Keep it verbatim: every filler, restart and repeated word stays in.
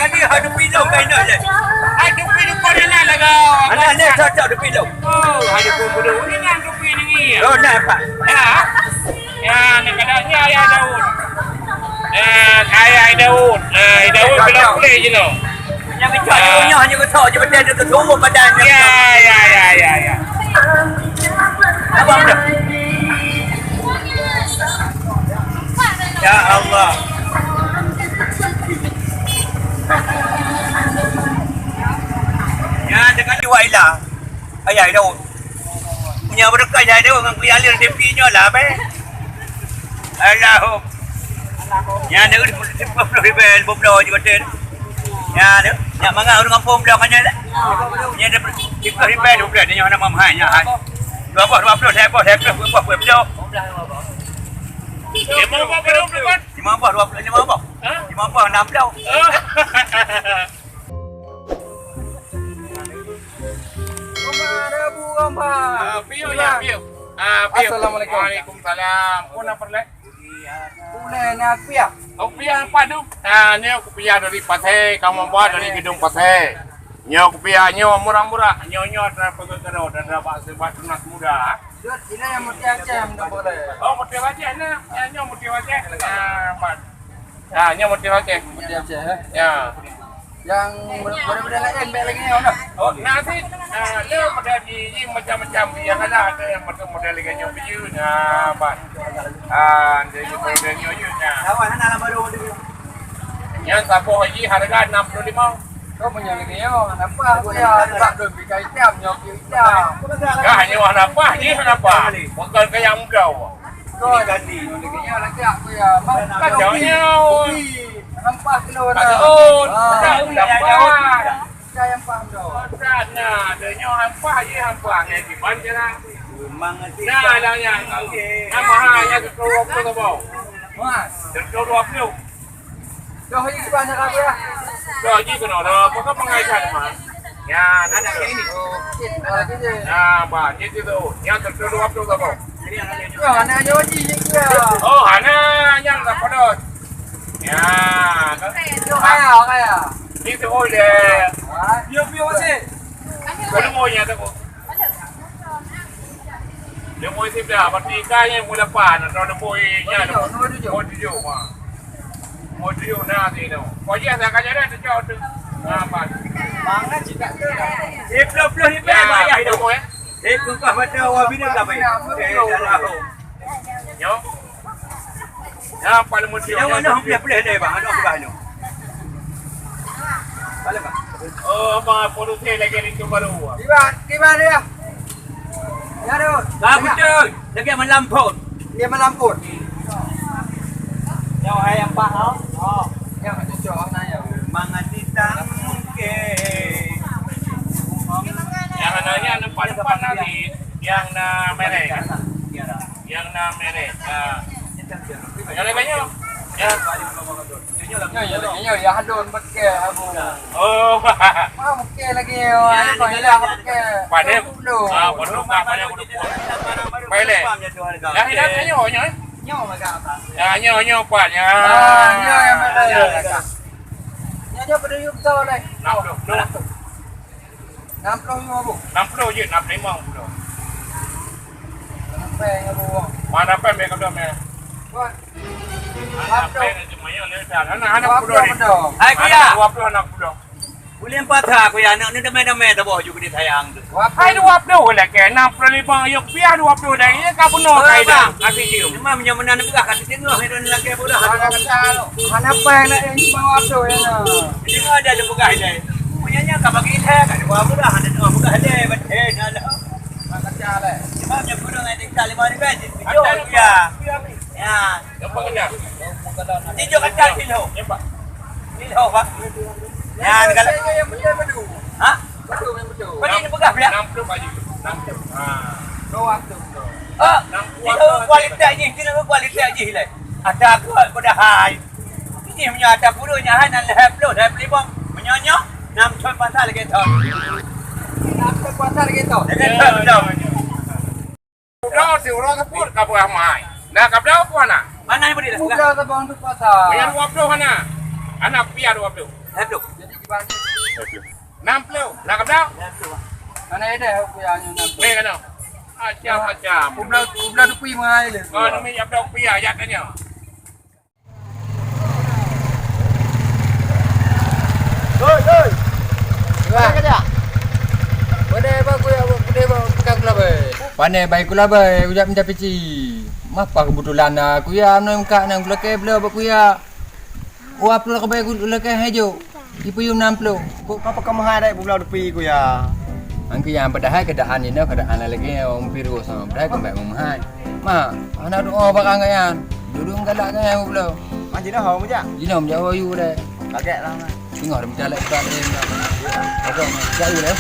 Lagi hai dupi lom kai nyoe lé. Hai dupi dupi ni nak laga. Anak ni cocok dupi lom. Oh, hai dupi bulu. Ni nak dupi ni. Oh, nak apa? Ya. Ya, ni kadang ni ayah Daud. Eh, ayah Daud. Eh, Daud kena boleh je no. Yang bicara nyoe hanya kau je betul tu tu badan. Ya, ya, ya, ya, ya. Abang dah. Ya Allah. Ya, dengan dua ilah. Ayah Daud. Punya berkat ya Daud dengan kuya Alir D P nyoe lah, beh. Allahu. Ya, dia sepuluh ribu, dua puluh juga betul. Ya, dia. Nak mangat urang kampung belah kan dia. Ya, dia sepuluh ribu, dua puluh, dia nyoe nama mahal, ya, hai. Dua boh, dua puluh, saya boh, saya boh, dua boh, dua puluh. Lima boh, berapa, berapa? Lima boh, dua puluh, lima boh. Ha? Lima boh, enam puluh. Oh. Roma, ada Bu Roma. Ah, piu, ya, piu. Ah, piu. Assalamualaikum. Waalaikumsalam. Pun apa leh? Boleh nak kupiah? Kupiah apa tu? Ah, ni kupiah dari pasai, kamu buat dari gedung pasai. Nyoe kupiah, nyoe murah-murah. Nyoe, nyoe atra peugah keudroe, atra bak sebab tunas muda. Dot, ini yang mutiara Aceh yang boleh. Oh, mutiara Aceh ni. Ya, nyoe mutiara Aceh. Ah, empat. Ah, nyoe mutiara Aceh. Mutiara Aceh, eh? Ya. Yang model-model lain baik lagi ni, mana? Oh, nah, sih. Ah, dia model di, di macam-macam. Yang ada, ada yang model-model lagi nyoe biji. Nah, empat. Ah, jadi model nyoe je. Nah. Lawan, hana lah baru model. Nyan saboh haji harga enam puluh lima. Kau punya lagi nyoe, nampak aku ya, sebab tu bika hitam, nyoe hitam. Kah nyoe nampak, ni nampak. Bukan ke yang muda. Kau ganti, lagi nyoe lagi aku ya. Kacau nyoe. Nampak kilo dah. Kacau, nampak. Saya yang paham dah. Nah, ada nyoe nampak, ye nampak. Ni di mana? Memang nanti. Nah, ada yang. Nama hanya ke kelompok tu, bau. Mas. Betul dua puluh. Dah, ini sebelah sana, ya. Dah, ini kena dah. Apa kau pengajar, Mas? Ya, ada ini. Okey, ada lagi je. Ya, bah, ni tu tu. Yang tertuduh apa tu, Bang? Ya, anak Haji ni dia. Oh, anak yang tak pada. Ya, kan? Yo, kaya, kaya. Ni tu, oh, dia. Ha? Dia pergi masih. Kau nemu yang tak. Lembu siblah, berarti ikan yang mula pan atau lembu yang nombor tujuh. Nombor tujuh, ha. Nombor tujuh, nah, sini tu. Kau je, saya akan jalan, tu jauh tu. Ha, pan. Mana cakap tu? Eh, puluh-puluh ni, ya, payah tu. Nombor, eh? Eh, kau kah mata awak bina tak baik? Eh, dah lah. Yo. Ya, paling mudah. Yang mana boleh, boleh, boleh, bang. Ada apa, bang? Boleh, bang. Oh, apa, produksi lagi rindu baru. Kiban, kiban dia. Ya, tu. Dah betul. Lagi malam pun. Dia malam pun. Yang ayam pak, oh. Oh. Yang cocok, mana ya? Mangan di tangke. Yang anaknya nampak-nampak nanti. Yang na merek. Yang na merek. Ha. Yang lain banyak. Ya. Ya, ya, ya, ya, hadon pakai, Abu. Oh. Ah, pakai lagi, oh, ya, apa, ya, pakai. Pada. Dulu. Ah, pada, pada, pada. Baik, leh. Yang hilang tanya, oh, nyoy. Nyoy, agak apa? Ya, nyoy, nyoy, Pak, ya. Ah, nyoy, yang mana? Ya, ya, ya. Ya, dia pada yuk tahu, leh. Enam puluh. Enam puluh. Enam puluh lima, Bu. Enam puluh je, enam puluh lima, Bu. Sampai enam puluh. Mana pen, baik kau dah, meh? Wah. Mana pen, cuma yang ni dah. Anak, anak dua puluh puluh ni. Dah. Hai, kuya. Anak dua puluh, anak puluh. Ulih empat ha, kuya. Anak ni damai-damai, tak boleh juga disayang tu. Hai, dua puluh lah ke. Enam puluh lima, yuk piah dua puluh dah. Ini kau bunuh, oh, kai dah. Bang. Kasih cium. Memang meunyoe-meunyoe peugah ka sitengah, itu lelaki muda. Hana pen nak yang bawa tu, ya. Ini ada, ada peugah, ya. Punya nya ka bagi saya, ka dua muda, ada dua muda, ada. Eh, dah lah. Cuma punya guru dengan tingkat lima ribu, tujuh rupiah. Ya. Tiga kacang kilo. Kilo, Pak. Ya, kalau yang betul, betul. Ha? Betul, yang betul. Kau ni peugah pula? Enam puluh baju. Enam puluh. Ha. Dua ratus. Oh, enam puluh. Itu kualitas jih, kira kualitas jih lah. Ada aku padahai. Ini punya ada guru nyahan dan lhèe ploh, lhèe ploh lima. Meunyoe nyoe, enam thon pasal lagi thon. Enam thon pasal lagi thon. Lagi thon, betul. Udah, si orang sebut ka beurah mai. Nah, ka berapa anak? Mana yang boleh dah? Udah, sebang tu pasal. Yang dua puluh anak. Anak piah dua puluh. Enam puluh. Nak kau? Mana ada aku yang enam puluh. Ni kan? Macam-macam. Ublah, ublah dupi mahal le. Oh, demi jam dua rupiah, ya tanya. Doi, doi. Wah. Mana kerja? Pada apa aku ya, aku dia bawa pegang kulabai. Pandai baik kulabai, ujak minta pici. Mah apa kebetulan aku ya, mana muka nang kulakeh bela bak kuya. Wah, pula ke baik kulakeh hijau. Ipuyum enam puluh. Kok apa kamu hai dai bublau dupi kuya? Angki yang padahai keadaan ini keadaan lagi orang virus sama padahai kembali memahai. Mak, anak doa barang kayan. Duduk galak kayan bublau. Mak jina hau mujak. Jina mujak hau yu deh. Kaget lah mak. Tengok dah minta lagi tak ada. Kosong. Jauh deh.